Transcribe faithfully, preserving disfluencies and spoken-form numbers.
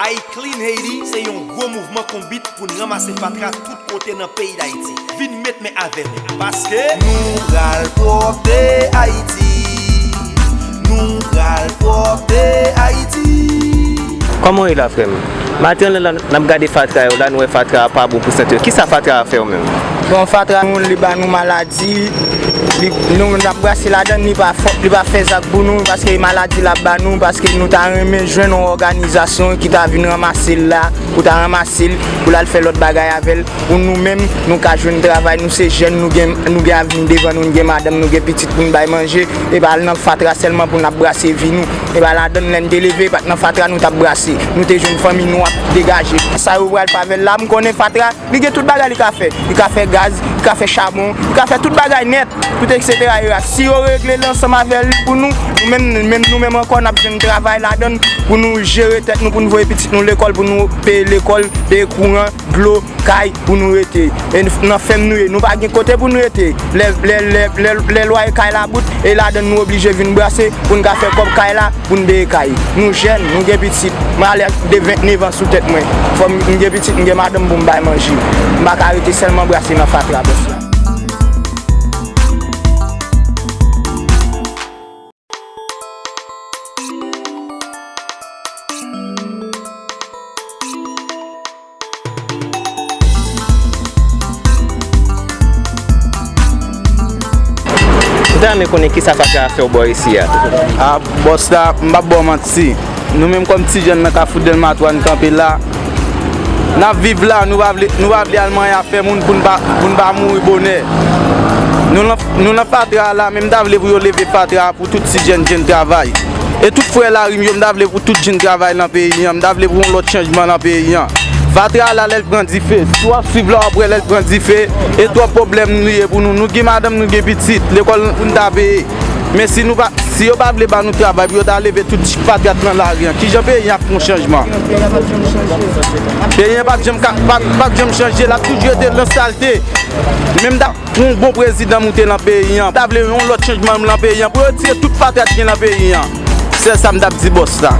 I Clean Haiti se yon gwo mouvman konbit pou n ranmase fatra tout kote nan peyi Dayiti. Vin met men avè nou, paske nou pral pwòpte Ayiti. Nou pral pwòpte Ayiti. Kòman w ye la, frè m? Maten an la, n ap gade fatra yo la, nou wè fatra a pa bon pou sante yo. Kisa fatra a fè w menm? Bon, fatra nou, li ba nou maladi. Li, nou, n ap brase ladan l, li pa fè, li pa fè zak pou nou, paske maladi l ap ba nou, paske nou ta renmen jwenn yon òganizasyon ki ta vin ranmase l la, pou ta ranmase l, pou l al fè lòt bagay avè l. Pou nou menm, nou ka jwenn travay, nou se jèn, nou gen, nou gen avni devan nou, nou gen madanm, nou gen pitit pou n bay manje. E pa al nan fatra sèlman pou n ap brase vi nou. E pa ladan l, lè n te leve, e pa t nan fatra nou t ap brase. Nou te jwenn fanmi nou ap degaje. Sa yo pral fè avè l la, m konnen fatra, li gen tout bagay li ka fè. Li ka fè gaz, li ka fè chabon, li ka fè tout bagay nèt, tout etsetera. Si yo regle l ansanm avè l pou nou, nou menm, menm, nou menm ankò, n ap jwenn travay ladan l pou nou jere tèt nou, pou n voye pitit nou lekòl, pou nou peye lekòl, peye kouran, dlo, kay pou nou rete. E n-, nan fèm nou ye, nou pa gen kote pou nou rete. Lè, lè, lè, lè, lè lwaye kay la bout, e ladan n nou oblije vin brase pou n ka fè kòb kay la, pou n peye kay. Nou jèn, nou gen pitit. Mwen ale ak de vennèf an sou tèt mwen. Fò m, m gen pitit, m gen madanm pou m bay manje. M pa ka rete sèlman brase nan fatra, bòs la. M ta renmen konnen kisa fatra a fè w bò isi a. A, bòs la, m p ap ba w manti. Nou menm kòm ti jèn nan Kafou Dèlma twa n kanpe la. N ap viv la, nou pa vle, nou pa vle al manyen afè moun pou n pa, pou n pa mouri bonè. Nou nan, nou nan fatra a la, men m ta vle pou yo leve fatra a pou tout ti jèn jwenn travay. E tout frè lari m yo, m ta vle pou tout jwenn travay nan peyi an. M ta vle pou yon lòt chanjman nan peyi an. Fatra a la, lè l pran dife, si w ap swiv la, w ap wè lè l pran dife, e twòp pwoblèm li ye pou nou. Nou gen madanm, nou gen pitit, lekòl pou n ta peye. Men si nou pa, si yo pa vle ba nou travay pou yo ta leve tout fatra k nan lari an, kijan peyi an ap fè yon chanjman? Peyi an p ap janm ka, p ap, p ap janm chanje, l ap toujou rete nan salte. Men m ta, pou yon bon prezidan moute nan peyi an, m ta vle yon lòt chanjman nan peyi an, pou yo retire tout fatra ki gen nan peyi an. Sèl sa m t ap di bòs la.